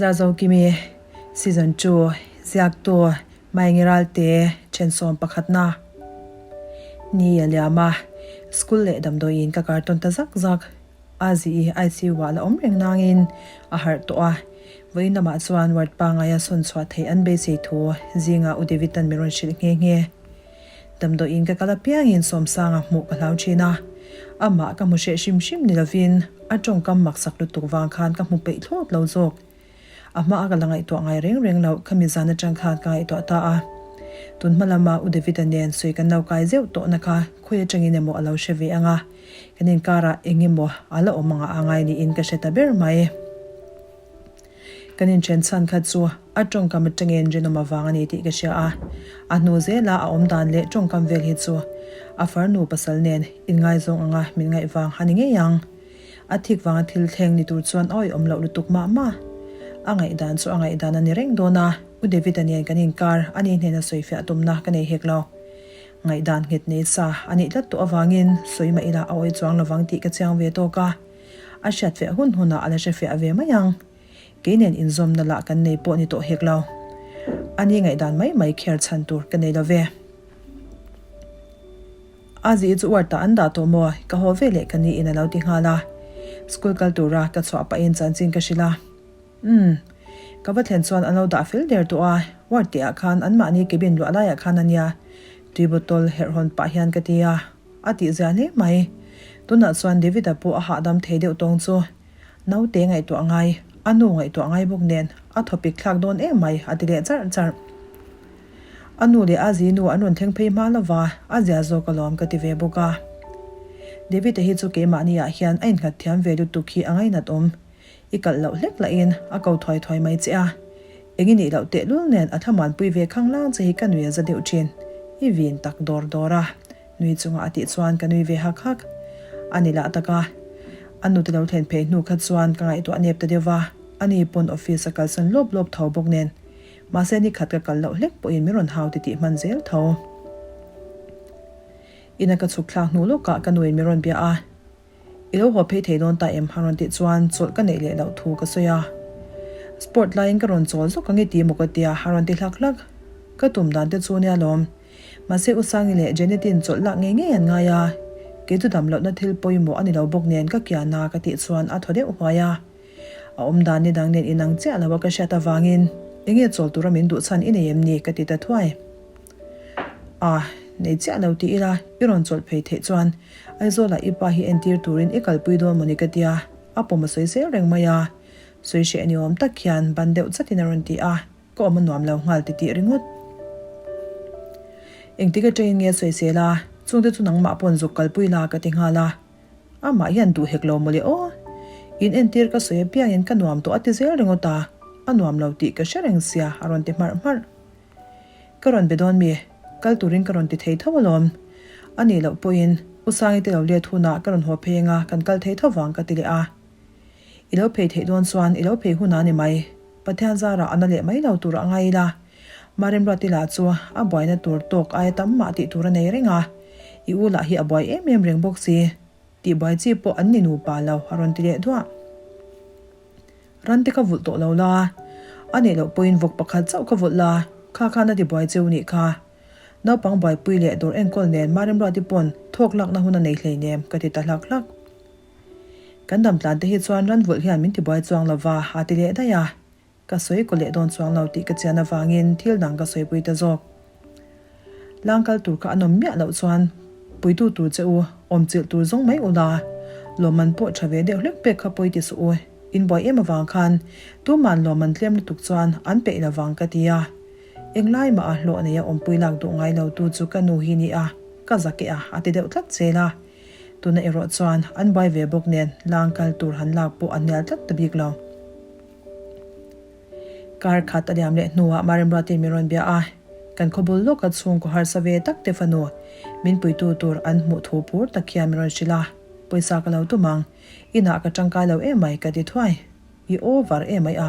Zazokimi Season 2 Ziaktu Maengi Ralte Thensawm pakhatna Ni a liam a, School leh damdawiin ka kar tawn ta zak zak. A zi i ICU ah la awm reng nangin a harh tawh a, vawiin lamah chuan ward pangaia sawn chhuah theih an beisei thu zingah U David-a'n min rawn hrilh nghe nghe. Damdawiin ka kal apiangin Sawmsanga hmuh ka hlau thin a, amah ka hmu hreh hrim hrim ni lovin a tawngkam maksak lutuk vang khan ka hmu peih thlawt lo zawk. A hma a ka la ngaihtuah ngai reng reng loh khami zan atang khan ka ngaihtuah ta a. Tun hma lama U David-a nen sawi kan lo kai zeuh tawhna kha khawi atangin emaw a lo hre ve ang a, kan inkarah eng emaw a la awm anga a ngai niin ka hre ta ber mai. Kan inthen chhan kha chu a tawngkam atangin rinawm avang a ni tih ka hria a, a hnu zela a awm dan leh tawngkam vel hi chu a farnu pasal nen inngaizawng anga min ngaih vang a ni ngei ang. A thik vanga thil thleng ni tur chuan awi awm loh lutuk mah mah. A ngaihdan chu a ngaihdan a ni reng dawn a, U David-a nen kan inkar a ni hnena sawifiah tumna ka nei hek lo. Ngaihdan nghet nei sa a nih tlat tawh avangin sawi mah ila a awi chuang lovang tih ka chiang ve tawk a. A hriat fiah hun hunah a la hre fiah ve mai ang. Kei nen inzawmna lah kan nei pawh ni tawh hek lo. A ni ngaihdan mai mai kher chhan tur ka nei lo ve. A zi chu uar tah an dah tawh maw? Ka haw ve leh ka ni in a lo ti nghal a. School kal tura ka chhuah pahin chanchin ka hrilh a. Umm. Ka va thlen chuan an lo dah fel der tawh a, ward tih ah khan anmahni cabin luah laiah khan a nia. Tui bottle herh hawn pah hian ka ti a. A tih zia hle mai. Tunah chuan David-a pawh a hahdam thei deuh tawng chu. Naute ngaihtuah ngai, a nu ngaihtuah ngai bawk nen a thawpik thlak dawn em mai a ti leh charh charh. A nu leh a zi nu an rawn thleng phei hma lova, a zia zawk alawm ka ti ve bawk a. David-a hi chu keimahni ah hian a innghat thiam ve lutuk hi a ngainat awm. I kalh loh hlek lahin a ko thuai thuai mai che a. Eng i nih loh tehlul nen a thlamuanpui ve khanglang che hi ka nui a za deuh thin. I vin tak dawr dawr a. Nui chunga a tih chuan ka nui ve hak hak. A ni lah tak a. A nute lo thlen phei hnu kha chuan ka ngaihtuah nep ta deuh va, ani pawn office a kalsan lawp lawp tho bawk nen. Mahse ni khat ka kal loh hlek pawhin min rawn hau titih hman zel tho. Ina ka chhuk thlak hnu lawkah ka nuin min rawn bia a. I lo haw phei thei dawn ta em? a rawn tih chuan chawlh ka neih leh loh thu ka sawi a. Sport laiin ka rawn chawl zawk ang i ti maw ka tia a rawn ti hlak hlak. Ka tum dan te chu nia lawm. Mahse U Sangi leh Janet-in chawlh lak ngei ngei an ngai a, kei chu dam lohna thil pawimawh a ni lo bawk nen ka kian a ka tih chuan a thaw deuh huai a. A awm dan ni dang nen inang chiah lo a ka hriat avangin enge chawl tura min duh chhan i nei em ni ka ti ta thuai. A, nei chiah lo ti ila i rawn chawlh phei theih chuan Aizawlah i pa hi entir turin i kalpui dawn mawni ka tia, a pawm a sawi zel reng mai a. Sawi hreh ni awm tak hian ban deuh chatin a rawn ti a, ka awm a nuam lo nghal titih ringawt. Engtik atangin nge sawi sel a, chungte chu nangmah pawn zuk kalpui la ka ti nghal a. Amah hian duh hek lo mawle aw. In entir ka sawi apiangin ka nuam tawh a ti zel ringawt a, a nuam lo tih ka hre reng sia a rawn ti hmarh hmarh. Ka rawn be dawn mi? Kal turin ka rawn ti thei tho alawm. A nih loh pawhin U Sangi te lo let hunah ka rawn haw phei anga kan kal thei tho vang ka ti leh a. I lo phei theih dawn chuan i lo phei hunah a ni mai. Pathian zarah a na leh mai lo tur a ngai ila. Maremruati lah chu a buaina tur tawk aia tam mah tih tur a nei reng a. I u lah hi a buai em em reng bawk si. Tihbuai chi pawh an ni nupa lo a rawn ti leh duah. Ran te ka vulh tawh lo la, a neih loh pawhin vawk pakhat chauh ka vulh la, kha khan a ti buai cheu nih kha. Naupang buaipui leh dawr enkawl nen Maremruati pawn thawk lakna hun a nei hleinem ka ti ta hlak hlak. Kan dam tlan te hi chuan ran vulh hian min ti buai chuang lo va a ti leh daih a, ka sawi kaw leh dawn chuang lo tih ka chian avangin thil dang ka sawipui ta zawk. Lang kal tur kha a nawm miah loh chuan puitu tur che u, awmchilh tur zawng mai ula, lawmman pawh tha ve deuh hlek pek kha pawi ti suh u, in buai em avang khan tuman lawmman tlem lutuk chuan an peih lo vang ka ti a. Englai mah a hlawh neia awmpui lak duh ngai lo tu chu ka nu hi ni a, ka zak e a, a ti deuh tlat zel a. Tuna erawh chuan an buai ve bawk nen lang kal tur han lak pawh a hnial tlat ta bik lo. Kar khat a liam leh hnuah Maremruatin min rawn bia a, kan khawbul lawka chhungkaw harsa ve tak te fanu min puitu tur an hmuh thu phur tak hian min rawn hrilh a, pawisa ka lo tum ang, inah ka tangkai lo emai ka ti thuai, i over emai a,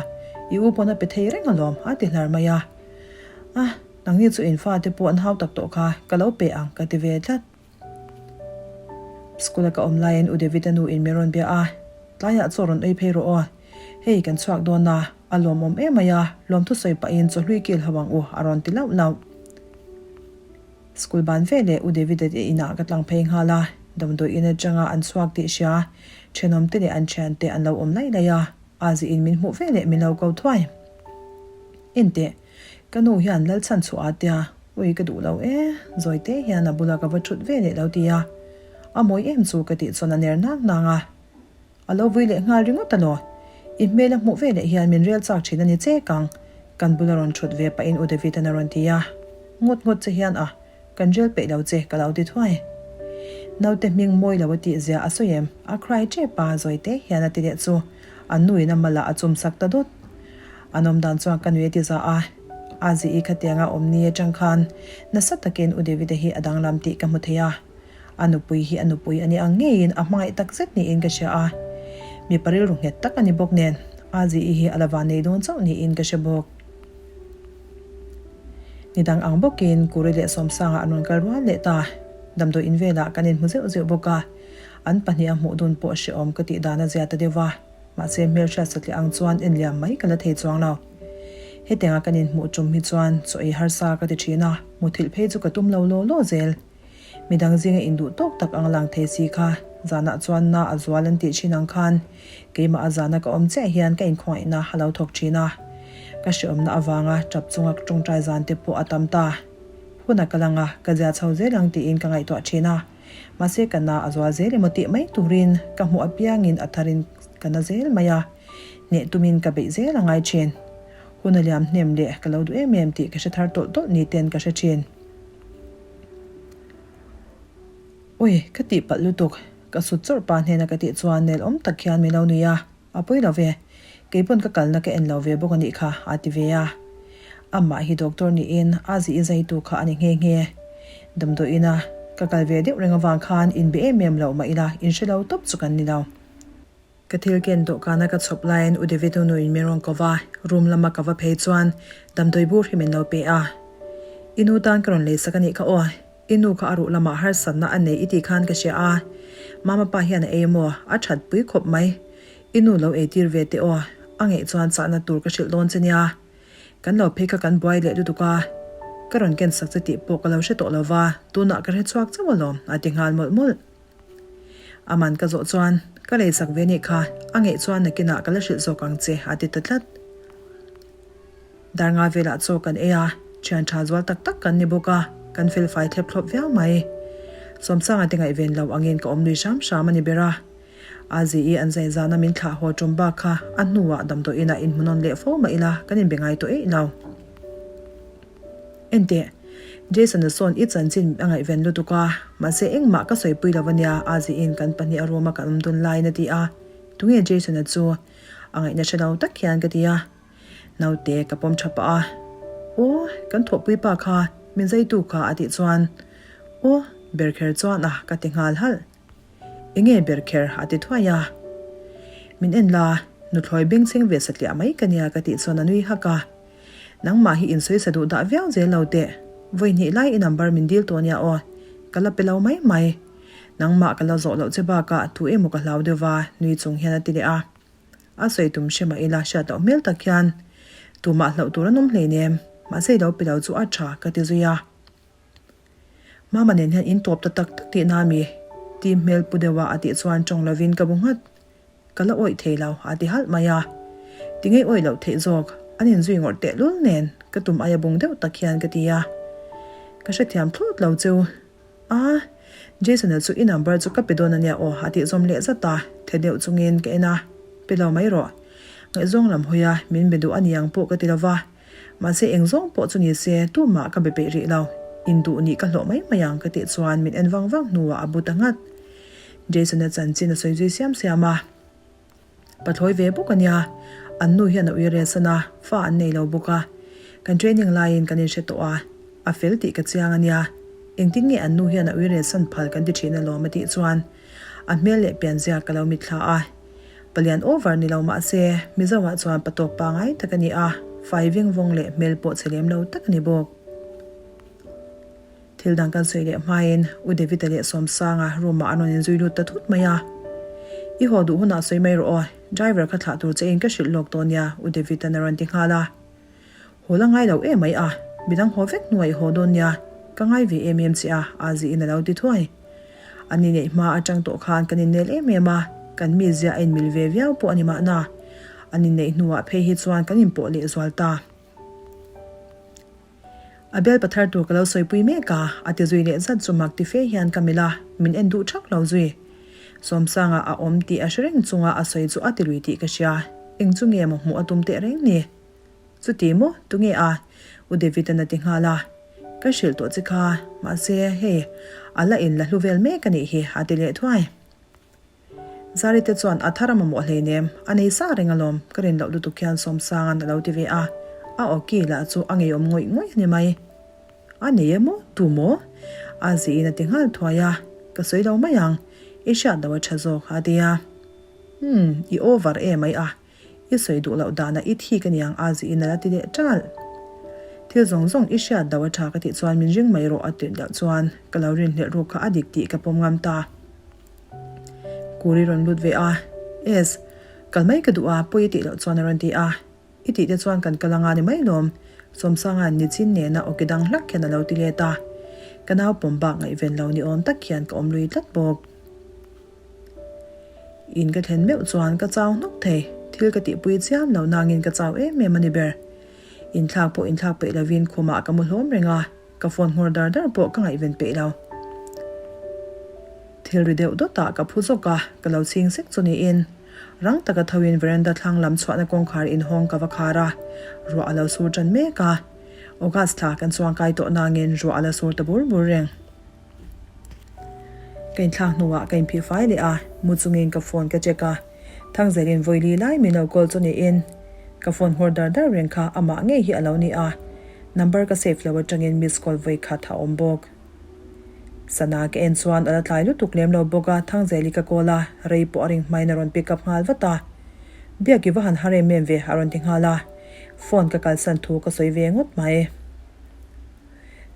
i u pawn a pe thei reng alawm a ti hlar mai a, a nangni chu in fate pawh an hau tak tawh kha ka lo pe ang ka ti ve tlat. School a ka awm laiin U David-a nu in min rawn bia a, tlaiah chaw rawn ei phei rawh aw, hei kan chhuak dawn a, A lawmawm em mai a, lawmthu sawi pahin chawhlui kil ho ang u a rawn ti lauh lauh. School ban ve leh U David-a te inah ka tlang phei nghal a, damdawi in atanga an chhuak tih hria, thenawmte leh an thiante an lo awm laih laih a, Azi in min hmuh ve leh min lo ko thuai. Enteh, ka nu hian Lalchhan chhuah a tia, ui ka duh lo e, Zawite hian a bula ka va thut ve leh lo ti a, a mawi em chu ka tih chuan a ner nang nang a. A lo vui leh nghal ringawt alaw? I hmel a hmuh ve leh hian min rel chak thin a ni che kang, kan bula rawn thut ve pahin U David-an a rawn ti a. Ngawt ngawt che hian a, kan rel peih lo che ka lo ti thuai. Naute hming mawi lo a tih zia a sawi em? A cry tep a, Zawite hian a ti leh chu an nuin a malah a chum sak ta dawt. An awm dan chuan ka nui a ti za a, a zi i khatianga awm ni atang khan nasa takin U David-a hi a danglam tih ka hmu thei a. A nupui hi a nupui a ni ang ngeiin a hmangaih tak zet niin ka hria a, mipa rilru nghet tak a ni bawk nen Azi-i hi a la van nei dawn chauh niin ka hre bawk. Ni dang ang bawkin Kuri leh Sawmsanga an rawn kal rual leh ta. Damdawi in velah kan inhmu zeuh zeuh bawk a, an pahniha hmuh dun pawh hrehawm ka tih dan a zia ta deuh va, mahse hmelhriat satliah ang chuan enliam mai ka la thei chuang lo. Hetianga kan inhmuh tum hi chuan chaw ei harsa ka ti thin a, muthilh phei chu ka tum lo law law zel. Midang zinga induh tawk tak ang lang thei si kha, zanah chuan na a zual an tih thin ang khan keimah a zana ka awm chiah hian ka inkhawngaihna a lo thawk thin a. Ka hreawmna avanga tap chunga tawngtai zan te pawh a tam ta. Hun a kal anga ka zia chho zel ang tiin ka ngaihtuah thin a. Mahse ka na a zual zel emaw tih mai turin ka hmuh apiangin a tharin ka na zel mai a, hneh tumin ka beih zel a ngai thin. Hun a liam hnem leh ka lo duh em em tih ka hre thar tawlh tawlh ni ten ka hre thin. Ui, ka tih palh lutuk, ka sut chawrh pa hnena ka tih chuan nel awm tak hian min lo nui a, a pawi lo ve, keipawn ka kalna ka en lo ve bawk a nih kha, a ti ve a. Amah hi doctor niin a zi i zaitu kha a ni nghe nghe. Damdawiina ka kal ve deuh reng avang khan inbe em em loh mah ila inhre lo tawp chu kan ni lo. Ka thil ken dawhkana ka chhawp laiin U David u nuin min rawn ko va, room lama ka va phei chuan damdawi bur hi min lo pe a. I nu tan ka rawn lei sak a nih kha aw, i nu kha a ruh lamah harsatna a nei i tih khan ka hria a, mama pa hian a ei maw, a that pui khawp mai. I nu lo ei tir ve teh aw, a ngeih chuan chahna tur ka hrilh dawn che nia. Kan lo phei kha kan buai leh lutuk a, ka rawn ken sak che tih pawh ka lo hre tawh lo va, tunah ka hre chhuak chauh alawm, a ti nghal mawlh mawlh. A man ka zawh chuan, Ka lei sak ve nih kha, a ngeih chuan nakinah ka la hrilh zawk ang che, a ti ta tlat. Dar nga velah chaw kan ei a, thian tha zual tak tak kan ni bawk a, kan fel fai thlep thlawp viau mai. Sawmsanga te ngaihven lo angin ka awm lui hram hram a ni ber a. A zi i an zai zana min thlah haw tum bak kha a hnuah damdawiinah inhmuhnawn leh fo mah ila kan inbe ngai tawh eih lo. Enteh, Jason-a sawn i chanchin a ngaihven lutuk a, mahse engmah ka sawipui lo ania, a zihin kan pahniha room a kan awm dun laiin a ti a. Tunge Jason-a chu? A ngaihna hre lo tak hian ka ti a. Naute ka pawm tha pah a. Aw, kan thawhpui pa kha, min zaitu kha a tih chuan, Aw, ber kher chuan a, ka ti nghal halh. Enge ber kher a ti thuai a. Min en la, nuthlawi bengchheng ve satliah mai ka nia ka tih chuan a nui hak a. Nangmah hi insawi sa duh dah viau zel lo teh. Vawi hnih lai i number min dil tawh nia aw. Ka la pe lo mai mai. Nangmah ka la zawh loh che bakah tu emaw ka hlau deuh va nui chung hian a ti leh a. A sawi tum hre mah ila hriat loh hmel tak hian tumah hlauh tur an awm hleinem. Mahse i lo pe lo chu a tha ka ti zui a. Mama nen hian in tawp ta tak tak tihna mi? Tim hmel pu deuha a tih chuan tawng lovin ka bu nghat. Ka la awih thei lo, a ti halh mai a. Ti ngei awih loh theih zawk, an inzui ngawrh tehlul nen ka tum aia bung deuh tak hian ka ti a. Ka hrethiam thlawt lo cheu. A, Jason-a chu i number chu ka pe dawn ania aw, a tih zawm leh zat a, the deuh chungin ka en a. Pe lo mai rawh. Ngaihzawng lam hawi a, min be duh a ni ang pawh ka ti lo va. Mahse eng zawng pawh chu ni se, tumah ka be peih rih lo. Induh nih ka hlawh mai mai ang ka tih chuan min en vang vang hnuah a bu ta nghat. Jason-a chanchin a sawi zui siam siam a. Pathlawi ve bawk a nia, an nu hian a ui rel san a, fa an nei lo bawk a. Kan training laiin kan inhre tawh a, a fel tih ka chiang a nia. Engtin nge an nu hian a ui rel san phal kan ti thin alawm a tih chuan a hmel leh pianzia ka lo mitthla a. Palian over ni lo mah se, Mizoah chuan patawk pangai tak a ni a, fai veng vawng leh hmel pawh chhe lem lo tak a ni bawk. Thil dang kan sawi leh hmain U David-a leh Sawmsanga room-ah an rawn inzui lut ta thut mai a. I haw duh hunah sawi mai rawh aw. Driver kha thlah tur che in ka hrilh lawk tawh nia, U David-a'n a rawn ti nghal a. Haw la ngai lo em mai a, midang haw vek hnuah i haw dawn nia, ka ngai ve em em che a, Aziin a lo ti thuai. An inneih hma atang tawh khan kan innel em em a, kan mizia a inmil ve viau pawh a ni mahna. An inneih hnuah phei hi chuan kan inpawh leh zual ta. A bel pathar tur ka lo sawipui mek a, a ti zui leh zat chu mak ti fe hian ka melh a, min en duh thak lo zui. Sawmsanga a awm tih a hre reng chunga a sawi chu a ti lui tih ka hria, eng chu nge maw hmuh a tum teh reng ni? Chuti maw? Tunge a? U David-a'n a ti nghal a. Ka hrilh tawh che kha, mahse hei a la in la hlu vel mek a nih hi a ti leh thuai. Zari te chuan a thar a mamawh hleinem, a nei sa reng alawm, ka rin loh lutuk hian Sawmsanga'n a lo ti ve a, a awki lah chu a ngeiawm ngawih ngawih a ni mai. A nei emaw? Tu maw? A ziin a ti nghal thuai a, ka sawi lo mai ang, i hriat loh a tha zawk a ti a. Umm, i over em ai a, I sawi duh loh danah i thik aniang a ziin a la ti leh ṭalh. Thil zawng zawng i hriat loh a ṭha ka tih chuan min ring mai rawh a tih loh chuan ka lo rinhlelh ruk kha a dik tih ka pawm ngam ta. Kuri rawn lut ve a, Es, kal mai ka duh a, pawi i tih loh chuan a rawn ti a. I tih te chuan kan kal anga ni mai lawm, Sawmsanga'n nichin nena awki dang hlak hian a lo ti let a. Ka nau pawm bak ngaihven lo ni awm tak hian ka awm lui tlat bawk. In ka thlen meuh chuan ka chau hnawk thei, thil ka tihpui chiam lo nangin ka chau em em a ni ber. Inthlak pawh inthlak peih lovin khumah ka mu hlawm reng a, ka phone nghawr dar dar pawh ka ngaihven peih lo. Thil ri deuh dawtah ka phu zawk a, ka lo chhing sek chu niin. Rang taka thoin veranda thlang lam chhuahna kawngkhar inhawng ka va khar a, ruah a lo sur tan mek a. August thla kan chuangkai tawh nangin ruah a la sur ta bur bur reng. Ka inthlak hnuah ka inphih fai leh a, mu chungin ka phone ka check a, Thangzelin vawili lai min lo call chu niin ka phone nghawr dar dar reng kha amah ngei hi a lo ni a, number ka save lo atangin miss call vawi khat a awm bawk. Sana ka en chuan a la tlai lutuk lem lo bawk a, Thangzeli ka call a, rei pawh a ring hmain a rawn pick up nghal vat a, Biak i va han har em em ve a rawn ti nghal a, phone ka kalsan thu ka sawi ve ngawt mai.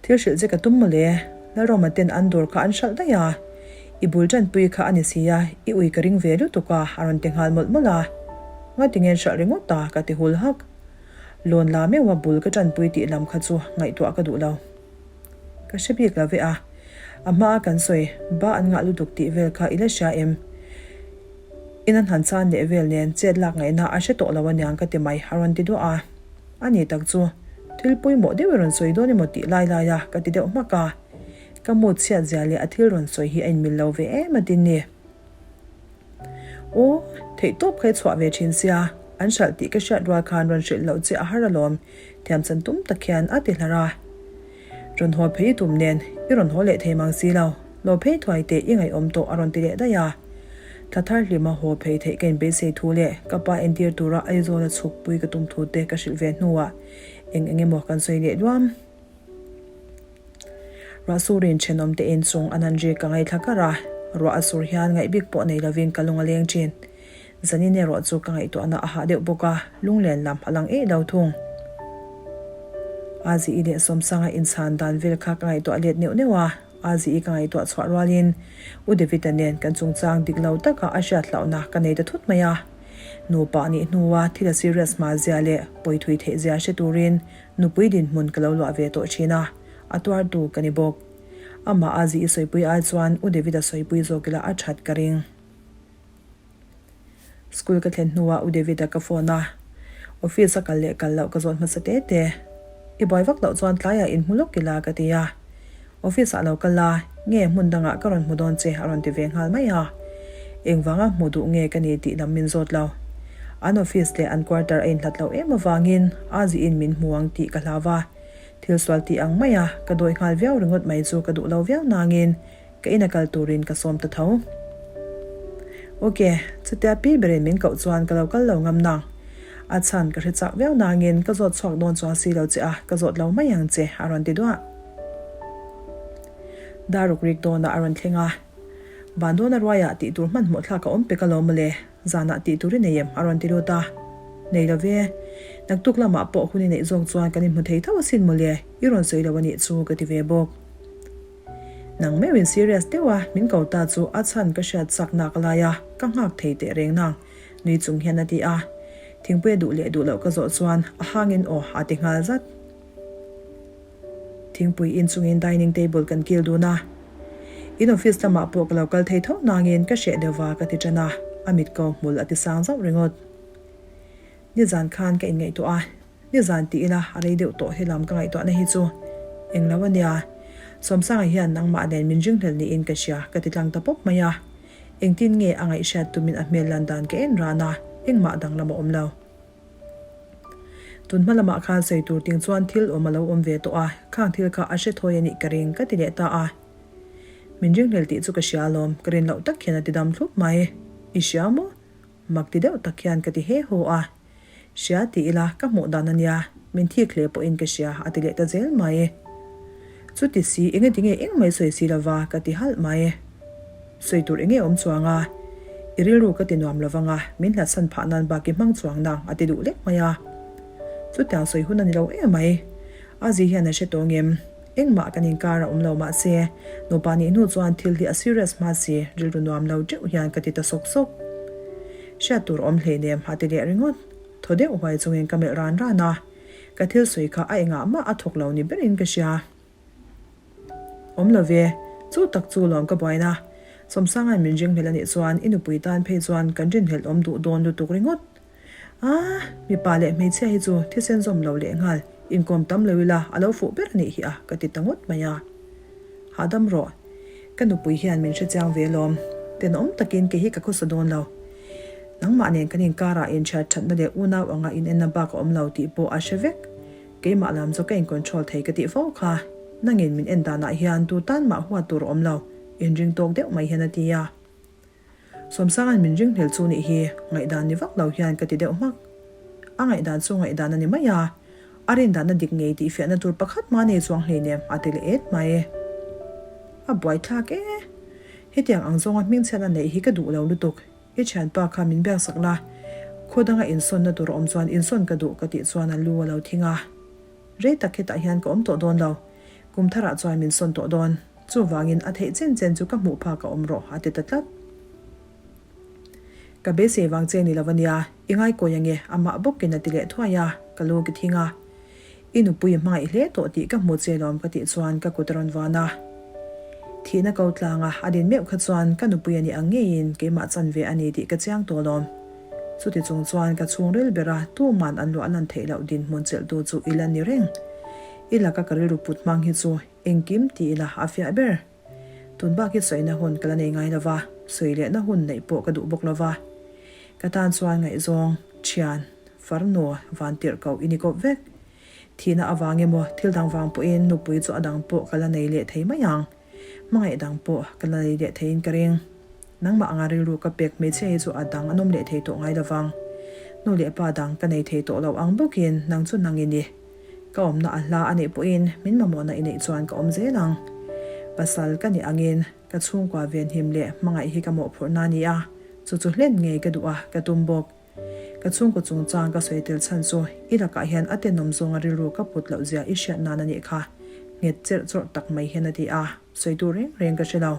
Thil hrilh che ka tum mawle, Lalroma ten an dawr kha an hralh daih a, i bul tanpui kha a ni si a, i ui ka ring ve lutuk a, a rawn ti nghal mawlh mawlh a. Ngati ngen hralh ringawt a, ka ti hul hak. Lawn la meuha bul ka tanpui tih lam kha chu ngaihtuah ka duh lo. Ka hre bik lo ve a, a hmaa kan sawi ba an ngah lutuk tih vel kha i la hria em? In an han chan leh vel nen chet lak ngaihna a hre tawh lo aniang ka ti mai, a rawn ti duah a. A ni tak chu, thil pawimawh deuh i rawn sawi dawn emaw tih lai lai a, ka ti deuh hmak a. Ka mood chhiat zia leh a thil rawn sawi hi a inmil lo ve em a tin ni. Aw, theihtawp kha i chhuah ve thin sia, an hralh tih ka hriat rual khan rawn hrilh loh che a har alawm, thiamchan tum tak hian a ti hlar a. Rawn haw phei i tum nen, i rawn haw leh thei mang si lo. Lo phei thuai teh i ngaihawm tawh a rawn ti leh daih a. Thla thar hlima haw phei theih ka inbeisei thu leh ka pa entir tura Aizawla chhuk pui ka tum thu te ka hrilh ve hnuah eng eng emaw kan sawi leh luam. Ruah surin thenawm te inchung an han rik ka ngaithla kar a, ruah a sur hian ngaih bik pawh nei lovin ka lung a leng thin. Zanin erawh chu ka ngaihtuahna a hah deuh bawk a, lunglen lam a lang eih lo thung. Azi-i leh Sawmsanga inchhan dan vel kha ka ngaihtuah let neuh neuh a, Azi-i ka ngaihtuah chhuah rualin U David-a nen kan chungchang dik lo taka a hriat hlauhna ka nei ta thut mai a. Nupa nih hnua thil a serious hma zia leh pawi thui theih zia hre turin nupui dinhmun ka lo luah ve tawh thin a, a tuartu ka ni bawk. Amah Azi-i sawipui ai chuan U David-a sawipui zawk ila a that ka ring. School ka thlen hnuah U David-a ka phone a, office a kal leh kal loh ka zawt hmasa te te. I buai vak loh chuan tlaiah inhmu lawk ila ka ti a. Office ah lo kal la, nge hmun dangah ka rawn hmu dawn che a rawn ti ve nghal mai a. Engvanga hmu duh nge ka ni tih lam min zawt lo. An office leh an quarter a inhlat loh em avangin a zihin min hmu ang tih ka hlau va. Thil sual tih ang maia ka dawi nghal viau ringawt mai chu ka duh lo viau nangin Ka ina kal turin ka sawm ta tho. Ok, chutia pi berin min koh chuan ka lo kal lo ngam nang. A chhan ka hre chak viau nangin ka zawt chhuak dawn chuang si lo che a, ka zawt lo mai ang che, a rawn ti duah. Daruk rik dawnah a rawn thleng a. Van dawna ruaiah tih tur hmanhmawh thlak a awm pek alawm mawle, zanah tih tur i nei em? a rawn ti lut a. Nei lo ve. Naktuk lamah pawh hun i neih zawk chuan kan inhmu thei tho asin mawle, i rawn sawi lo a nih chu ka ti ve bawk. Nang meuhin serious deuh a min ko ta chu a chhan ka hriat chak nak lai a, ka nghak thei teh reng nang. Nui chung hian a ti a. Thingpui a duh leh duh loh ka zawh chuan a hangin aw a ti nghal zat. Thingpui in chungin dining table kan kil dun a. In office lamah pawh ka lo kal thei tho nangin ka hreh deuh va ka ti tan a, a mit ko hmul a ti sang zauh ringawt. Nizan khan ka inngaihtuah a, nizan ti ila a rei deuh tawh helam ka ngaihtuahna hi chu englo a nia. Sawmsanga hian nangmah nen min ringhlel niin ka hria ka ti tlang ta pawp mai a. Engtin nge a ngaihhriat tumin a hmel lan dan ka en ran a, engmah danglam a awm lo. Tun hma lamah khan sawi tur ting chuan thil awm a lo awm ve tawh a, khang thil kha a hre thawi a nih ka ring ka ti leh ta a. Min ringhlel tih chu ka hria alawm, ka rin loh tak hian a ti dam thlup mai. I hria maw? Mak ti deuh tak hian ka ti he haw a. Hria ti ila ka hmuh dan a nia, min thik hle pawhin ka hria a ti leh ta zel mai. Chuti si enge tinge engmah i sawi si lova ka ti halh mai. Sawi tur enge awm chuang a, i rilru ka ti nuam lovang a, min hlatsan phah nan bak i hmang chuang nang a ti duh lek mai a. Chutiang sawi hun a ni lo em mai. A zi hian a hre tawng em? Engmah kan inkar a awm lo mahse, nupa nih hnu chuan thil hi a serious hma si, rilru nuam lo teuh hian ka ti ta sawk sawk. Hriat tur awm hleinem a ti leh ringawt. Thaw deuh huai chungin ka melh ran ran a, ka thil sawi kha a engah mah a thawk lo ni berin ka hria. Awm lo ve, chu tak chu lawm ka buaina. Sawmsanga'n min ringhlel a nih chuan i nupui tan phei chuan kan rinhlelh awm duh dawn lutuk ringawt. Aah, mipa leh hmeichhia hi chu thisen zawm lo leh nghal, inkawm tam lo ila a lo fuh ber a nih hi a, ka ti ta ngawt mai a. Hahdam rawh, ka nupui hian min hrechiang ve lawm. Tenawm takin kei hi ka khawsa dawn lo. Nangmah nen kan inkarah inchhiat thatna leh unau anga inenna bak a awm lo tih pawh a hre vek. Keimah lam chu ka in control thei ka tih fo kha, nangin min en danah hian tu tan mah huat tur a awm lo, inring tawk deuh mai hian a ti a. Sawmsanga'n min ring hlel chu nih hi ngaihdan ni vak lo hian ka ti deuh hmak. A ngaihdan chu ngaihdan a ni mai a, a rindan a dik ngei tih fiahna tur pakhat mah nei chuang hleinem a ti leh et mai. A buaithlak e! Hetiang ang zawnga hmingchhiatna neih hi ka duh lo lutuk. I thianpa kha min biaksak la, khaw danga insawnna tur a awm chuan insawn ka duh ka tih chuan a lu a lo thing a. Rei tak hetah hian ka awm tawh dawn lo, kum tharah chuan min sawn tawh dawn. Chuvangin a theih chen chen chu ka hmuh phak a awm rawh a ti ta tlat. Ka beisei vang che ni lo ania, i ngaikawi ange amah bawkin a ti leh thuai a, ka lu ki thing a. I nupui i hmangaih hle tawh tih ka hmu che lawm ka tih chuan ka kut a rawn van a. Thihna ko tlanga a din meuh kha chuan ka nupui a nih ang ngeiin keimah chan ve a ni tih ka chiang tawh lawm. Chuti chung chuan ka chhungril bera tuman an luah lan theih loh dinhmun chelhtu chu i la ni reng. I laka ka rilru put hmang hi chu engkim ti ila a fiah ber. Tun bak hi sawina hun ka la nei ngai lova, sawi lehna hun neih pawh ka duh bawk lova. Ka tan chuan ngaihzawng, thian, Farnu, van tirh koh i ni kawp vek. Thihna avang emaw thil dang vang pawhin nupui chu a dang pawh ka la nei leh thei mai ang. Hmangaih dang pawh ka la nei leh theiin ka ring. Nangmah anga rilru ka pek hmeichhia hi chu a dang an awm leh thei tawh ngai lovang. Nu leh pa dang ka nei thei tawh lo ang bawkin nang chu nang i ni. Ka awmna a hla a neih pawhin min mamawhna i neih chuan ka awm zel ang. Pasal ka nih angin ka chhungkua venhim leh hmangaih hi ka mawhphurhna a ni a, chu chu hlen ngei ka duh a, ka tum bawk. Ka chhungkaw chungchang ka sawi tel chhan chu i lakah hian a tenawm zawnga rilru ka put loh zia i hriat nan a nih kha, nghet cherh chawrh tak mai hian a ti a, sawi tur reng reng ka hre lo.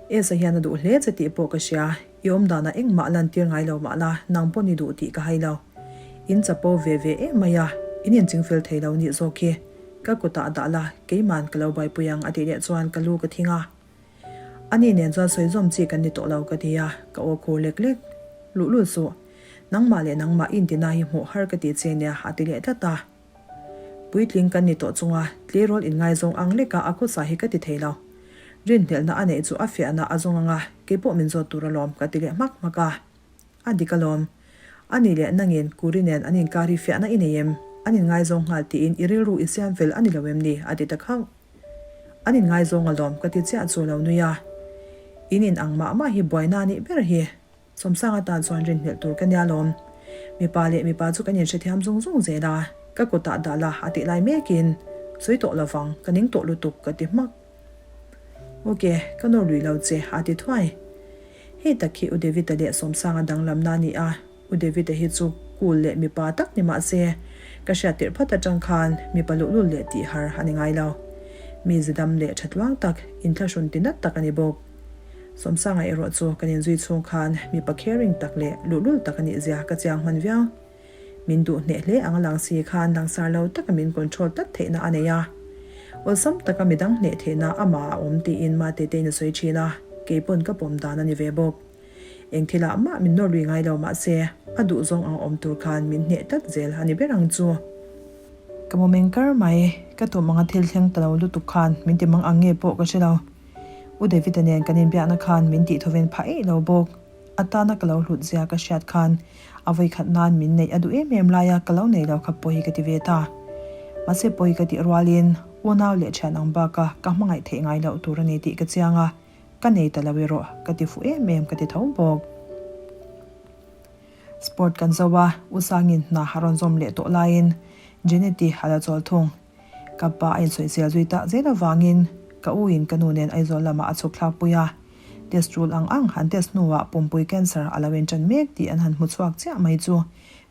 Esa hian a duh hle che tih pawh ka hria, i awm danah engmah lan tir ngai lo mah la, nang pawn i duh tih ka hai lo. In chapo ve ve em mai a, in inchingfel thei lo nih zawk hi. Ka kutah dah la, keiman ka lo buaipui ang a tih leh chuan ka lu ka thing a. Ani nen chuan sawi zawm chi kan ni tawh lo ka ti a, ka aw khur lek lek. Luhlul suh, nangmah leh nangmah i intina hi hmuh har ka ti che nia a ti leh tlat a. Puitling kan ni tawh chunga tleirawl inngaizawng ang leka a khawsa hi ka ti thei lo. Rinhlelhna a neih chu a fiahna a zawng anga keipawh min zawt tur alawm ka ti leh hmak hmak a. A dik alawm. Ani leh nangin Kuri nen an inkar hi fiahna i nei em? An inngaizawng nghal tiin i rilru i siam fel a ni lo em ni? a ti ta khauh. An inngaizawng alawm ka ti chiah chu lo nui a. In in ang mah mah hi buaina nih ber hi. Sawmsang atan chuan rinhlelh tur ka nia lawm. Mipa leh mipa chu kan inhrethiam zung zung zel a, ka kutah dah la a tih lai mekin, Sawi tawh lovang, ka ning tawh lutuk ka ti hmak. Ok, ka nawr lui lo che a ti thuai. Hei tak hi U David-a leh Sawmsanga danglamna a ni a. U David-a hi chu cool leh mipa tak ni mah se, ka hriat tirh phat atang khan mipa luhlul leh tih har a ni ngai lo. Mi zidam leh tha tluang tak, inthlahrun ti nat tak a ni bawk. Sawmsanga erawh chu kan inzui chhung khan mipa caring tak leh luhlul tak a nih zia ka chiang hman viau. Min duh hneh hle ang a lang si khan langsar lo taka min control tlat theihna a nei a. Awlsam taka midang hneh theihna amah a awm tiin Mate tein a sawi thin a, keipawn ka pawm dan a ni ve bawk. Eng thilah mah min nawr lui ngai lo mahse a duhzawng ang awm tur khan min hneh tlat zel a ni ber ang chu. Ka mu meng kar mai, ka tum anga thil thleng ta lo lutuk khan min ti mang ang nge pawh ka hre lo. U David-a nen kan inbiakna khan min tih thawven phah eih lo bawk. A tana ka lo hlut zia ka hriat khan a vawikhat nan min neih a duh em em laia ka lo nei lo kha pawi ka ti ve ta. Mahse pawi ka tih rualin unau leh thian ang baka ka hmangaih theih ngai loh tur a ni tih ka chiang a, ka nei ta lo erawh ka ti fuh em em ka ti tho bawk. Sport kan zo a, U Sangin hna a rawn zawm leh tawh laiin Jeneti a la chawl thung. Ka pa a insawisel zui tak zel avangin ka u in ka nu nen Aizawl lamah a chhuk thlak pui a. Test tul ang ang han test hnuah pumpui cancer a lo inṭan mek tih an han hmu chhuak chiah mai chu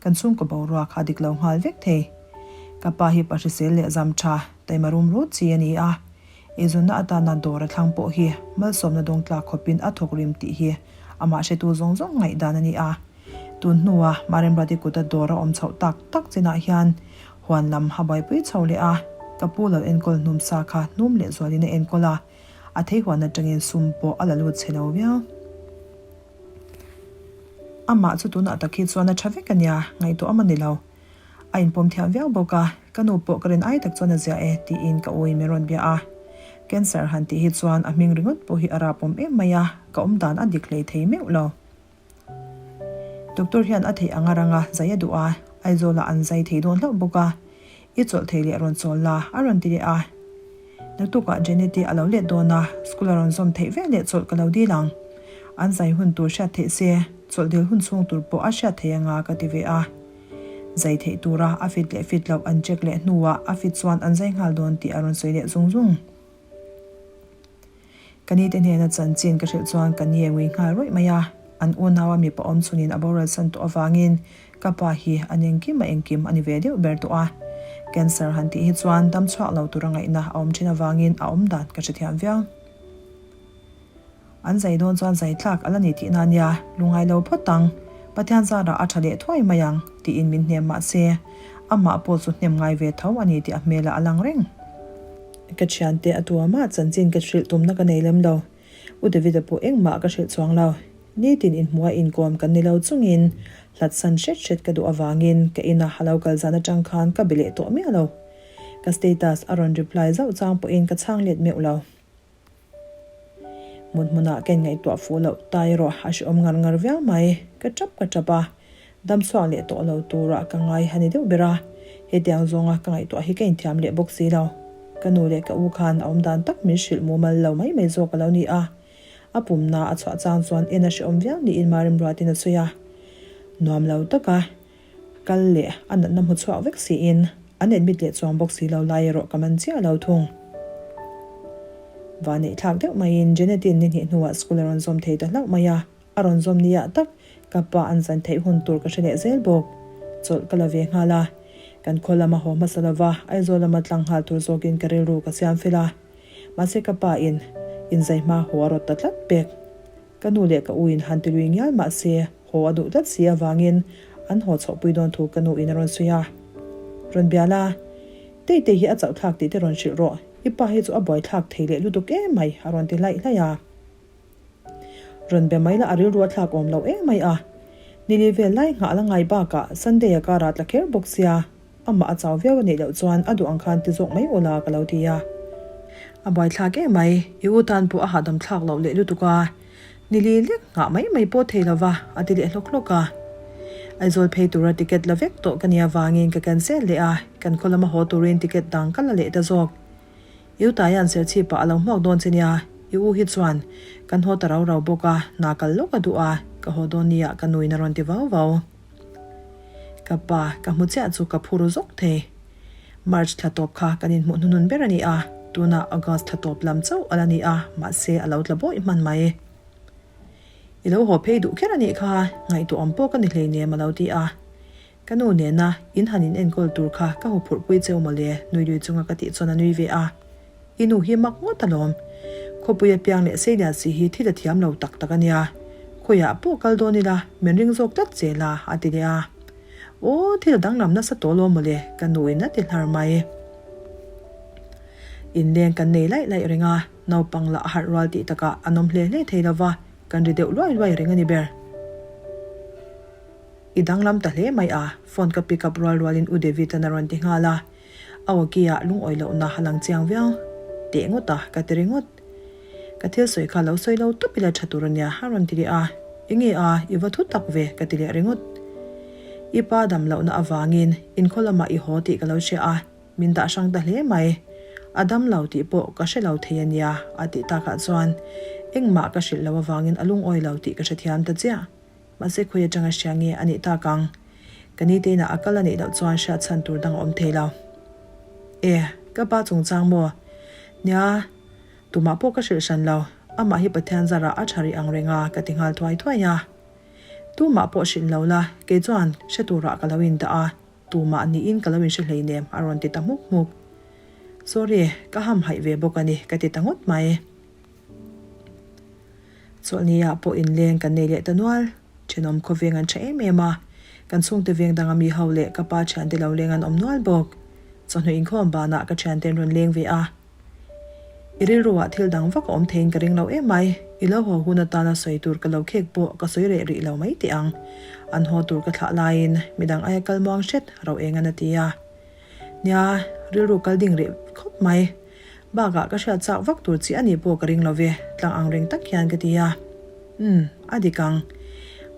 kan chhungkaw boruak a dik lo nghal vek thei. Ka pa hi pa hrisel leh zam tha, taima rum rut chi a ni a. Eizawnna atana dawr a thlang pawh hi malsawmna dawng tlak khawpin a thawk rim tih hi amah hretu zawng zawng ngaihdan a ni a. Tun hnua Maremrati kuta dawr a awm chhoh tak tak chinah hian huan lam a buaipui chho leh a, ka pu lo enkawl hnum sa kha hnum leh zualin a enkawl a, a thei huan atangin sum pawh a la lut chhe lo viau. Amah chu tunah tak hi chuan a tha vek a nia, ngaihtuah awm a ni lo. A inpawm thiam viau bawk a, ka nu pawh ka rin ai tak chuan a ziah e tiin ka u in min rawn bia a. Cancer han tih hi chuan a hming ringawt pawh hi a rapawm em mai a, ka awm dan a dik hlei thei meuh lo. Doctor hian a theih anga ranga zai a duh a, Aizawlah an zai thei dawn hlauh bawk a, I chawlh thei leh rawn chawl la, a rawn ti leh a. Naktukah Jeneti a lo let dawn a, school a rawn zawm theih veleh chawlh ka lo dil ang. An zai hun tur hriat theih se, chawlh dil hun chhung tur pawh a hriat thei anga ka ti ve a. Zai theih tura a fit leh fit loh an check leh hnuah a fit chuan an zai nghal dawn tih a rawn sawi leh zung zung. Ka nite hnena chanchin ka hrilh chuan ka ni ngui nghal rawih mai a, an unaua mipa awm chhunin a boral san tawh avangin ka pa hi an engkim a engkim a ni ve deuh ber tawh a. Cancer han tih hi chuan dam chhuak lo tura ngaihna a awm thin avangin a awm dan ka hrethiam viau. An zai dawn chuan zai tlak a la ni tihna nia, lungai lo phawt ang, Pathian zarah a tha leh thuai mai ang, tiin min hnem mah se, amah pawh chu hnem ngai ve tho a ni tih a hmelah a lang reng. Ka thiante a tuamah chanchin ka hrilh tumna ka nei lem lo. U David-a pawh engmah ka hrilh chuang lo. Nitin inhmuha inkawm kan ni lo chungin hlat san hret hret ka duh avangin ka ina a lo kal zan atang khan ka be leh tawh miah lo. Ka status a rawn reply zauh chang pawhin ka chhang let meuh lo. Hmun hmunah ka inngaihtuah fuh loh ta erawh a hrehawm ngar ngar viau mai. Ka tap ka tap a, dam chhuak leh tawh lo turah ka ngai a ni deuh ber a. Hetiang zawnga ka ngaihtuah hi ka inthiam leh bawk si lo. Ka nu leh ka u khan a awm dan tak min hrilh mumal lo mai mai zawk a lo ni a. A pumna a chhuah chang chuan en a hrehawm viau niin Marim Ruatin a sawi a. Nuam lo taka. Kal leh a natna hmu chhuak vek siin an admit leh chuang bawk si lo lai erawh ka man chiah lo thung. Vanneih thlak deuh maiin Janet-in ni hnih hnuah school a rawn zawm thei ta hlauh mai a, a rawn zawm niah tak ka pa an zan theih hun tur ka hre leh zel bawk. Chawlh ka la ve nghal a, kan khaw lama haw hmasa lova Aizawl lama tlang nghal tur zawkin ka rilru ka siam fel a, mahse ka pa in inzai hma haw a rawt ta tlat pek. Ka nu leh ka u in han ti lui ngial mahse haw a duh tlat si avangin an haw chhohpui dawn thu ka nu in a rawn sawi a. Rawn bia la, Teitei hi a chauh thlak tih te rawn hrilh rawh, i pa hi chu a buai thlak thei leh lutuk em mai a rawn ti hlaih hlaih a. Rawn be mai la a rilru a thlak awm lo em mai a. Nili vel lai nghah la ngai bakah Sunday a karah tla kher bawk sia. Amah a chau viau a nih loh chuan a duh ang khan ti zawk mai ula ka lo ti a. A buaithlak em mai, i u tan pawh a hahdam thlak loh leh lutuk a, nili lek nghah mai mai pawh thei lova a ti leh hlawk hlawk a. Aizawl phei tura ticket la vek tawh ka nia vangin ka cancel leh a, kan khaw lama haw turin ticket dang ka la leh ta zawk. I u Taia'n Serchhip ah a lo hmuak dawn che nia, i u hi chuan kan haw ta rau rau bawk a, hna kal lawk a duh a, ka haw dawn nia ka nuin a rawn ti vau vau. Ka pa, ka hmu chiah chu ka phur zawk thei. March thla tawp kha kan inhmuh hnunun ber a ni a, tunah August thla tawp lam chauh a la ni a, mahse a lo tla bawih hman mai. I lo haw phei duh kher a nih kha, ngaihtuah awm pawh ka ni hleinem a lo ti a. Ka nu nena in han in enkawl tur kha ka huphurhpui cheu mawle, nui lui chunga ka tih chuan a nui ve a. I nu hi mak ngawt alawm. Khawpui apiang leh Seilian si hi thil a thiam lo tak tak a nia. Khawiah pawh kal dawn ila, min ring zawk tlat che la, a ti leh a. Aw, thil a danglam nasa tawh lo mawle, ka nuin a ti hlar mai. Inleng kan nei laih laih reng a, naupang lah a harh rual tih takah an awm hle hle thei lo va, kan ri deuh luai luai reng a ni ber. I danglam ta hle mai a, phone ka pick up rual rualin U David-a'n a rawn ti nghal a. A awki ah lungawi lohna a lang chiang viau. Teh ngawt a, ka ti ringawt. Ka thil sawi kha lo sawi lo tawp ila tha tur a nia, a rawn ti leh a. Enge a, i va thu tak ve, ka ti leh ringawt. I pa dam lohna avangin inkhaw lamah i haw tih ka lo hria a, min dah hrang ta hle mai. A dam lo tih pawh ka hre lo thei a nia, a tih takah chuan engmah ka hrilh lo avangin a lungawi lo tih ka hrethiam ta chiah. Mahse khawi atanga hria nge a nih tak ang? Ka ni te inah a kal a nih loh chuan hriat chhan tur dang a awm thei lo. E, ka pa chungchang maw? Nia, tumah pawh ka hrilh hran lo. Amah hi Pathian zarah a tha rih ang reng a, ka ti nghal thuai thuai a. Tumah pawh hrilh lo la, kei chuan hre turah ka lo indah a, tumah niin ka lo inhre hleinem, a rawn ti ta hmuk hmuk. Sorry, ka hamhaih ve bawk a ni, ka ti ta ngawt mai. Chawlhni-ah pawh inleng kan nei leh ta nual. Thenawm khawveng an tha em em a, kan chhungte veng danga mi ho leh ka pa thiante lo leng an awm nual bawk. Chawhnu inkhawm banah ka thiante an rawn leng ve a. I rilruah thil dang vak a awm theiin ka ring lo em mai, i lo haw hun atana sawi tur ka lo khek pawh ka sawi reh rih lo mai teh ang. An haw tur ka thlah laiin midang aia kal muang hret ro eng an a ti a. Nia, rilru kal ding rih khawp mai. Bakah ka hriat chak vak tur chi a nih pawh ka ring lo ve, tlang ang reng tak hian ka ti a. Umm, a dik ang.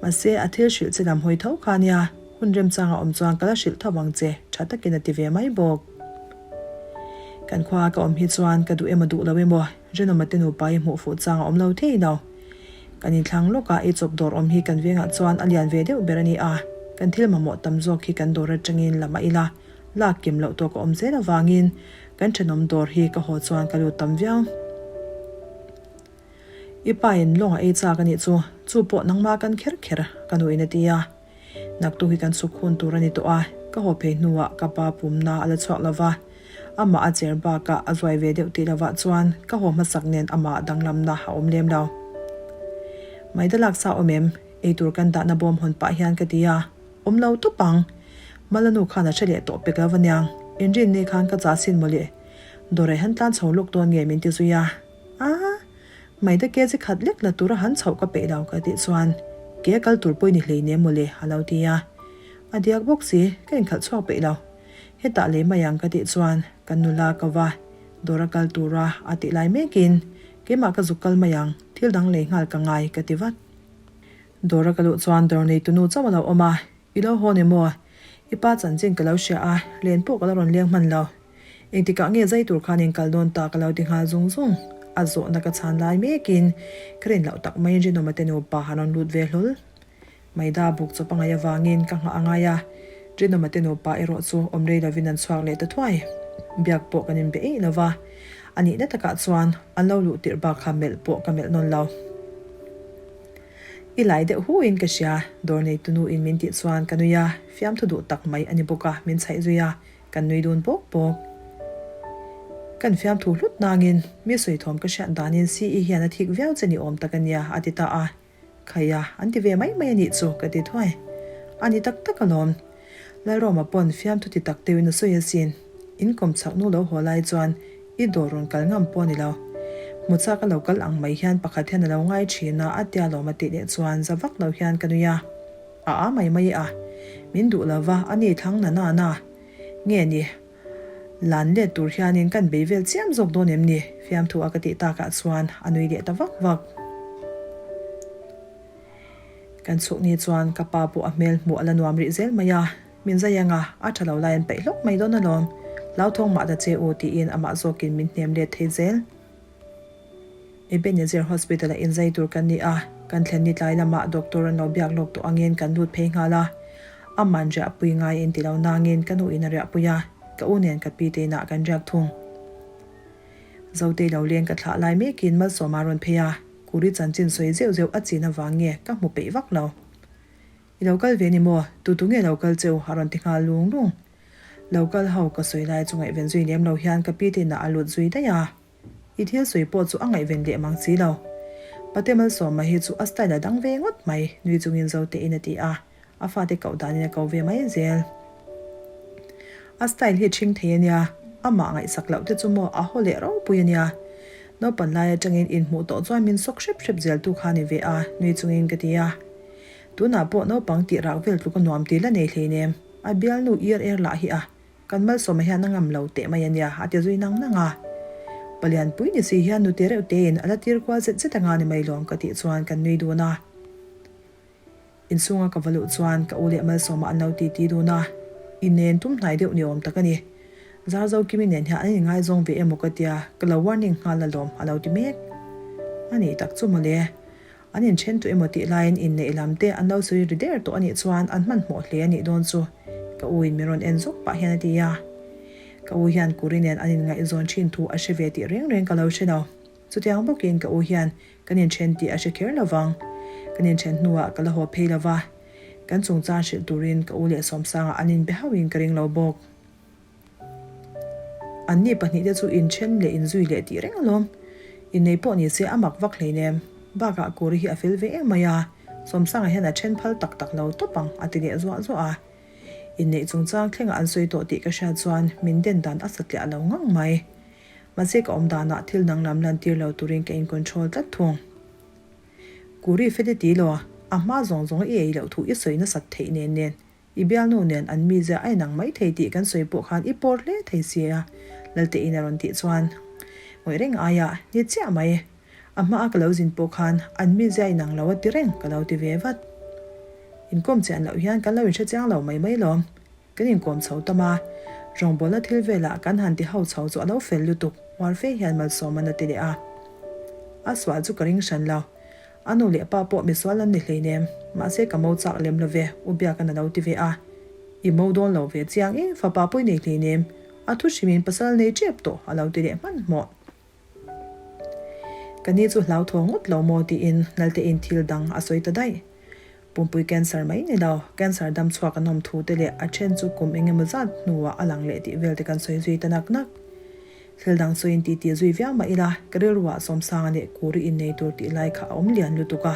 Mahse, a thil hrilh che lam hawi tho kha nia, hun remchanga awm chuan ka la hrilh tho ang che, tha takin a ti ve mai bawk. Kan khua ka awm hi chuan ka duh emaw duh lo emaw, Rinawma te nupa hi hmuh fuh chang a awm lo thei lo. Kan inthlang lawkah ei chawp dawr awm hi kan vengah chuan a lian ve deuh ber a ni a, kan thil mamawh tam zawk hi kan dawr atangin la mah ila, lak kim loh tawk a awm zel avangin Kan thenawm dawr hi ka haw chuan ka lut tam viau. I pa in lawng a ei chak a nih chu, chu pawh nangmah kan kher kher ka nu in a ti a. Naktuk hi kan chhuk hun tur a ni tawh a, ka haw phei hnuah ka pa pumna a la chhuak lo va, amah a cher bakah a zuai ve deuh tih lovah chuan ka haw hmasak nen amah danglamna a awm lem lo. Maida laksa awm em? Eitur kan dahna bawm hawn pah hian ka ti a. Awm lo tawp ang. Mala nu khan a hre leh tawh pek lo va niang. Inrinni khan ka chah sin mawle. Dawrei han tlan chho lawk dawn nge min ti zui a. Aa. Maida ke chi khat lek la tura han chhoh ka peih lo ka tih chuan ke a kal tur pawh i ni hlei nem mawle a lo ti a. A diak bawk si, ka inkhalh chhuak peih lo. Hetah lei mai ang ka tih chuan kan nula ka va dawr a kal tura a tih lai mekin keimah ka zuk kal mai ang, thil dang lei nghal ka ngai ka ti vat. Dawr a ka luh chuan dawr nei tunu chauh a lo awm a, I lo haw ni maw? I pa chanchin ka lo hria a, len pawh ka la rawn leng hman lo. Engtikah nge zai tur khan in kal dawn ta ka lo ti nghal zung zung. A zawhna ka chhan lai mekin ka rin loh tak maiin Rinawma te nupa han rawn lut ve hlawl. Maida buk chawp a ngaih avangin ka nghah a ngai a, Rinawma te nupa erawh chu awm rei lovin an chhuak leh ta thuai. Biak pawh kan inbe eih lo va, a nihna takah chuan an lo luh tirh bak kha melh pawh ka melh nawn lo. I lai deuh hu in ka hria, dawr neitu nu in min tih chuan ka nui a, fiamthu duh tak mai a ni bawk a, min chhaih zui a, kan nui dun pawk pawk. Kan fiamthu hlut nangin mi sawi thawm ka hriat danin CE hian a thik viau che ni awm tak a nia a ti ta a, Khaia an ti ve mai mai a nih chu ka ti thuai. A ni tak tak alawm. Lalroma pawn fiamthu ti tak deuhin a sawi asin. In kawm chhak nu lo haw lai chuan i dawr rawn kal ngam pawh a ni lo. Hmu chak a lo kal ang mai hian pakhat hian a lo ngai thin a, a tia lawm a tih leh chuan za vak lo hian ka nui a. A a mai mai a. Min duh lo va, a ni thlang na na na. Nge ni? Lan let tur hianin kan bei vel chiam zawk dawn em ni? Fiamthu a ka tih takah chuan a nui leh ta vak vak. Kan chhuk ni chuan ka pa pawh a hmel hmuh a la nuam rih zel mai a, min zai ang a, a tha lo lai an peih hlawk mai dawn alawm, hlauthawng mah ta che u tiin amah zawkin min hnem let thei zel. Ebenezer Hospital a inzai tur kan ni a, kan thlen ni tlai lamah doctor an lo biak lawk tawh angin kan lut phei nghal a, aman riahpui ngai in ti lo nangin ka nu in a riahpui a, ka u nen ka pi te inah kan riak thung. Zotei lo leng ka thlah lai mekin Malsawma a rawn phei a. Kuri chanchin sawi zeuh zeuh a chin avang nge ka hmu peih vak lo. I lo kal ve ni maw? Tu tu nge lo kal cheu? a rawn ti nghal lung lung. Lo kal ho ka sawi lai chu ngaihven zui lem lo hian ka pi te inah a lut zui daih a. I thil sawi pawh chu a ngaihven leh mang si lo. Pate Malsawma hi chu a style a dang ve ngawt mai, nui chungin Zotein a ti a, a fate koh danin a ko ve mai zel. A style hi ṭhing thei a nia, amah ngaihsak loh te chu maw a haw leh ropui a nia. Naupan lai aṭangin inhmuh tawh chuan min sawk hrep hrep zel tu kha a ni ve a, nui chungin ka ti a. Tunah pawh naupang tih rak vel tluk a nuam ti la nei hleinem, a bialnu ir er lah hi a. Kan Malsawma hian a ngam lo teh mai a nia, a ti zui nang nang a. Palianpui ni si hian nute reuh tein a la tir kual zet zet anga ni mai lawm ka tih chuan kan nui dun a. Inchhunga ka va luh chuan ka u leh Malsawma an lo titi dun a, inen tum hnai deuh ni awm tak a ni. Zarzo Kimi nen hian an inngaizawng ve emaw ka tia, ka lo warning nghal alawm a lo ti mek. A nih tak chu mawle. An inthen tawh emaw tih laiin inneih lam te an lo sawi ri der tawh a nih chuan an hmanhmawh hle a nih dawn chu ka u in min rawn en zawk pah hian a ti a. Ka u hian Kuri nen an inngaihzawn thin thu a hre ve tih reng reng ka lo hre lo. Chutiang bawkin ka u hian kan inthen tih a hre kher lo vang. Kan inthen hnuah ka la haw phei lo va, kan chungchang hrilh turin ka u leh Sawmsanga an inbe hauhin ka ring lo bawk. Anni pahnihte chu inthen leh inzui leh tih reng alawm. Innei pawh ni se a mak vak hleinem. Bakah Kuri hi a fel ve em mai a, Sawmsanga hian a then phal tak tak lo tawp ang a ti leh zuah zuah a. Inneih chungchang thlengah an sawi tawh tih ka hriat chuan min den dan a satliah lo ngang mai. Mahse ka awm danah thil danglam lantir lo turin ka in control tlat thung. Kuri fete ti law, a hma zawng zawng i ei loh thu i sawi nasat theih nen nen I bialnu nen an mizia a inang mai thei tih kan sawi pawh khan i pawr hle thei si a, Laltein a rawn tih chuan ngawih reng aia ni chiah mai. A hmaa ka lo zin pawh khan an mizia inang lo a ti reng ka lo ti ve vat. Inkawm chian loh hian kan lo inhre chiang lo mai mai lawm. Kan inkawm chho tam a, rawngbawlna thil velah kan han ti ho chho chu a lo fel lutuk, uar fe hian malsawm an a ti leh a. A sual chu ka ring hran lo. A nu leh pa pawh misual an ni hleinem, mahse ka mo chak lem lo ve, U Biaka'n a lo ti ve a. I mo dawn lo ve chiang e, fapa pawh i nei hleinem, a thu hrimin pasal nei tep tawh a lo ti leh hmanhmawh. Ka ni chu hlauthawng ngawt lo maw tiin Laltein thil dang a sawi ta daih. Pumpui cancer mai ni lo, cancer dam chhuak an awm thu te leh a then chu kum eng emaw zat hnuah a lang leh tih vel te kan sawi zui ta nak nak. Thil dang sawiin titi zui viau mah ila, ka rilruah Sawmsanga leh Kuri innei tur tih lai kha a awm lian lutuk a,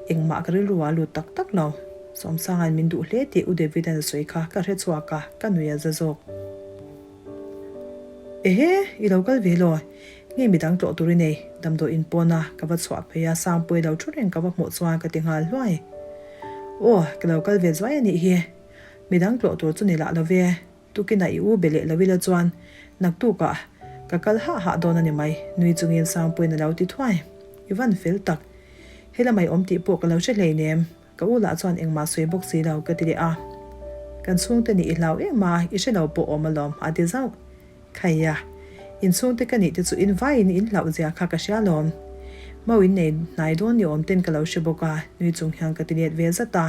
engmah ka rilruah a lut tak tak lo. Sawmsanga'n min duh hle tih U David-a'n a sawi kha ka hre chhuak a, ka nui a za zawk. Ehe, i lo kal ve law? Nge midang tlawh tur i nei? Damdawi in pawna ka va chhuah phei a, Sangpuii lo thu reng ka va hmuh chuan ka ti nghal hluai. Aw, ka lo kal ve zuai a nih hi. Midang tlawh tur chu ni lah lo ve. Tukinah i u be leh lo ila chuan naktukah ka kal hah hah dawn a ni mai, nui chungin Sangpuiin a lo ti thuai. I van fel tak. He lamai awm tih pawh ka lo hre hleinem. Ka u lah chuan engmah sawi bawk si lo ka ti leh a. Kan chhungte nih i hlau em a, i hre lo pawh awm alawm a ti zauh. Khaia, in chhungte ka nih te chu in vaiin in hlauh zia kha ka hria alawm. Mau in nei hnai dawn ni awm ten ka lo hre bawk a, nui chung hian ka ti let ve zat a.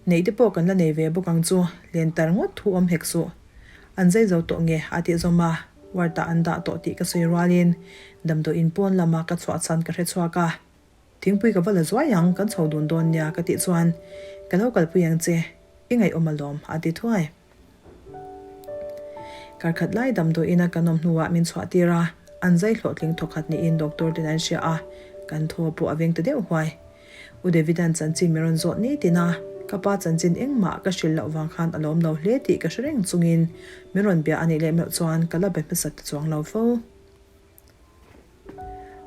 Neih te pawh kan la nei ve bawk ang chu, len tar ngawt thu awm hek suh. An zai zo tawh nge a tih zawm a, ward ah an dah tawh tih ka sawi rualin damdawiin pawn lama ka chhuah chhan ka hre chhuak a. Thingpui ka va la zuai ang, kan chho dun dawn nia ka tih chuan ka lo kalpui ang che, i ngaihawm alawm a ti thuai. Karkhat lai damdawiin a kan awm hnuah min chhuah tir a, an zai hlawhtling thawkhat niin doctor ten an hria a, kan thaw pawh a veng ta deuh huai. U Davida'n chanchin min rawn zawh ni tin a, ka pa chanchin engmah ka hrilh loh vang khan a lawm lo hle tih ka hre reng chungin min rawn bia a nih leh meuh chuan ka la be hmasa ta chuang lo fo.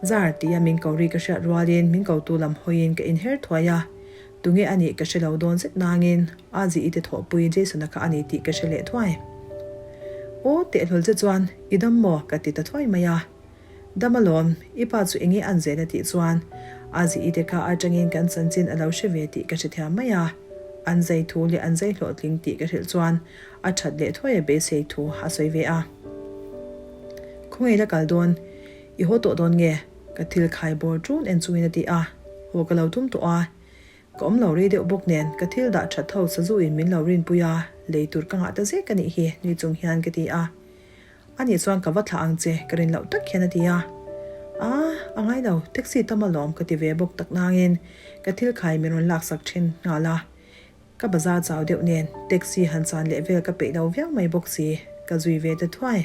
Zar tia min ko ri ka hriat rualin min kotu lam hawiin ka inher thuai a, tunge a nih ka hre lo dawn zet nangin a zi i te thawhpui Jason-a kha a ni tih ka hre leh thuai. Aw tehlul che chuan i dam maw? ka ti ta thuai mai a. Dam alawm, i pa chu enge an zel a tih chuan a zi i te kha atangin kan chanchin a lo hre ve tih ka hrethiam mai a, an zai thu leh an zai hlawhtling tih ka hrilh chuan a that leh thuai a beisei thu a sawi ve a. Khawngaih la kal dawn, i haw tawh dawn nge? Ka thil khai bawr ṭun en chungin a ti a, haw ka lo tum tawh a, ka awm lo rei deuh bawk nen ka thil dah ṭhat ho sazu in min lo rinpui a, lei tur ka ngah ta zek a nih hi nui chung hian ka ti a. Anih chuan ka va thlah ang che ka rin loh tak hian a ti a. Aa, a ngai lo, taxi tam alawm ka ti ve bawk tak nangin ka thil khai min rawn laksak ṭhin nghal a. Ka bazar chau deuh nen taxi han chan leh vel ka peih lo viau mai bawk si, ka zui ve ta thuai.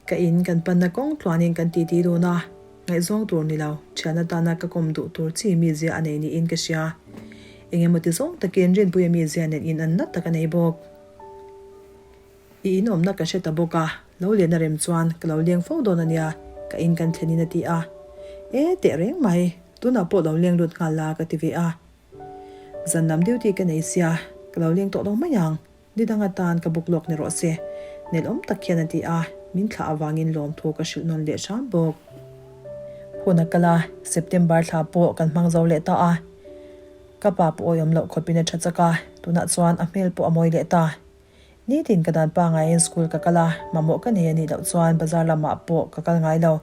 Ka in kan panna kawng tluanin kan titi dun a, ngaihzawng tur ni lo, thian atana ka kawm duh tur chi mizia a nei niin ka hria. Eng emaw ti zawng takin Rinpuia mizia nen in an nat tak a nei bawk. I in awmna ka hre ta bawk a, lo len a rem chuan ka lo leng fo dawn a nia, ka in kan thlenin a ti a. E, teh reng mai, tunah pawh lo leng lut nghal la ka ti ve a. Zan lam duty ka nei sia, ka lo leng tawh lo mai ang, ni dang atan ka buk lawk ni rawh se, nelawm tak hian a ti a, min thlah avangin lawmthu ka hrilh nawn leh hram bawk. Hun a kal a, September thla pawh kan hmang zo leh ta a, ka pa pawh awih awm loh khawpin a tha chak a, tunah chuan a hmel pawh a mawi leh ta. Nitin ka dan pangaiin school ka kal a, mamawh ka nei a nih loh chuan bazar lamah pawh ka kal ngai lo.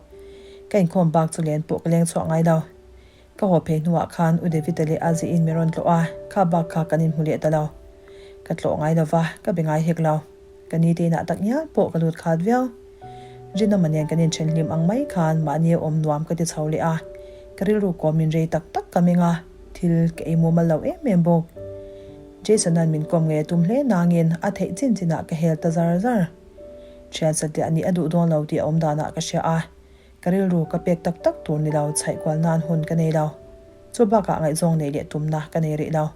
Ka inkhawm bak chu len pawh ka leng chhuak ngai lo. Ka haw phei hnuah khan U David-a leh Azi in min rawn tlawh a, kha bak kha kan inhmu leh ta lo. Ka tlawh ngai lo va, ka be ngai hek lo. Ka ni te inah tak ngial pawh ka lut khat viau. Rinawma nen kan inṭhen hlim ang mai khan mahni a awm nuam ka ti chho leh a, ka rilru kawmin rei tak tak ka meng a, thil ka ei mumal lo em em bawk. Jason-a'n min kawm ngei a tum hle nangin a theih chin chinah ka hel ta zar zar. Thian satliah nih a duh dawn lo tih a awm danah ka hria a, ka rilru ka pek tak tak tur ni lo chhaih kual nan hun ka nei lo. Chu bakah ngaihzawng neih leh tumna ka nei rih lo.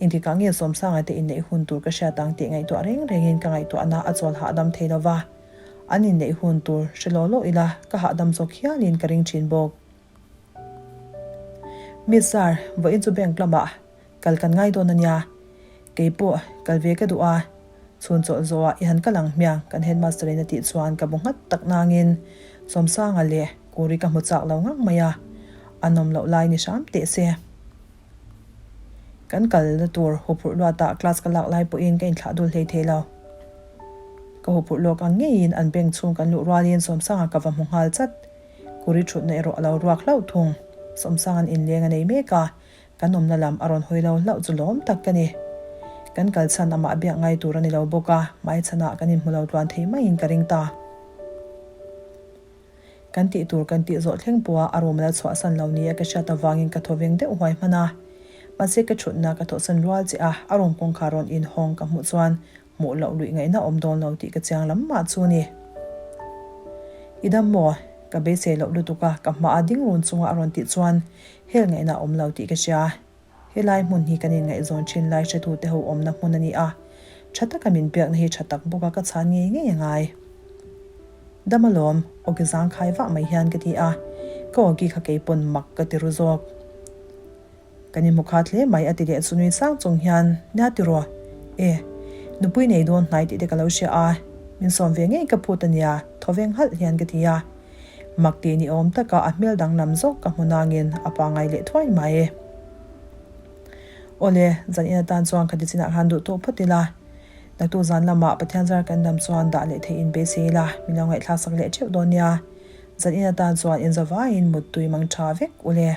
Engtikah nge Sawmsanga te inneih hun tur ka hriat ang tih ngaihtuah reng rengin ka ngaihtuahna a chawl hahdam thei lo va, an inneih hun tur hre law law ila ka hahdam zawk hialin ka ring thin bawk. Miss Sir, vawiin chu bank lamah Kal kan ngai dawn a nia. Kei pawh kal ve ka duh a, chhun chawlh zawhah i han kal ang hmiang kan headmaster in a tih chuan ka bu nghat tak nangin Sawmsanga leh Kuri ka hmu chak lo ngang mai a, a nawm loh lai ni hram teh se. Kan kalna tur huphurh luatah class ka lak lai pawhin ka inthlah dul hlei thei lo. Ka huphurh lawk ang ngeiin an bank chhung kan luh rualin Sawmsanga ka va hmu nghal chat. Kuri thutna erawh a lo ruak hlauh thung. Sawmsanga'n inleng a nei mek a, Kan awmna lam a rawn hawi lo hlauh chu lawm tak ka ni. Kan kal chhan amah biak ngai tur a ni lo bawk a, hmaichhanah kan inhmu lo tluan thei maiin ka ring ta. Kan tih tur kan tih zawh thleng pawha a room a la chhuahsan lo nia ka hriat avangin ka thaw veng deuh huai hman a. Mahse ka thutna ka thawhsan rual che a, a room kawngkhar rawn inhawng ka hmuh chuan hmuh loh luih ngaihna awm dawn lo tih ka chiang lam mah chu ni. I dam maw? Ka beisei loh lutuk a, ka hma a ding run chunga a rawn tih chuan hel ngaihna awm lo tih ka hria. Helai hmun hi kan inngaihzawn thin lai hretute ho awmna hmun a ni a, tha taka min biakna hi tha tak bawka ka chhan ngei ngei a ngai. Dam alawm, awki zangkhai vah mai hian ka ti a, ka awki kha keipawn mak ka ti ru zawk. Kan inhmu khat hle mai a ti leh chu nui sang chung hian, Nia ti rawh. E, nupui nei dawn hnai tih te ka lo hria a, min sawm ve ngei ka phut a nia, thaw veng halh hian ka ti a. Mak tih ni awm taka a hmel danglam zawk ka hmu nangin a pangai leh thuai mai. Awle, zan in atan chuan khati chinah khan duh tawh phawt ila. Naktuk zan lamah Pathian zar kan dam chuan dah leh theih in beisei ila, min lo ngaihthlak sak leh theuh dawn nia. Zan in atan chuan inzavaiin muttui mang tha vek ule.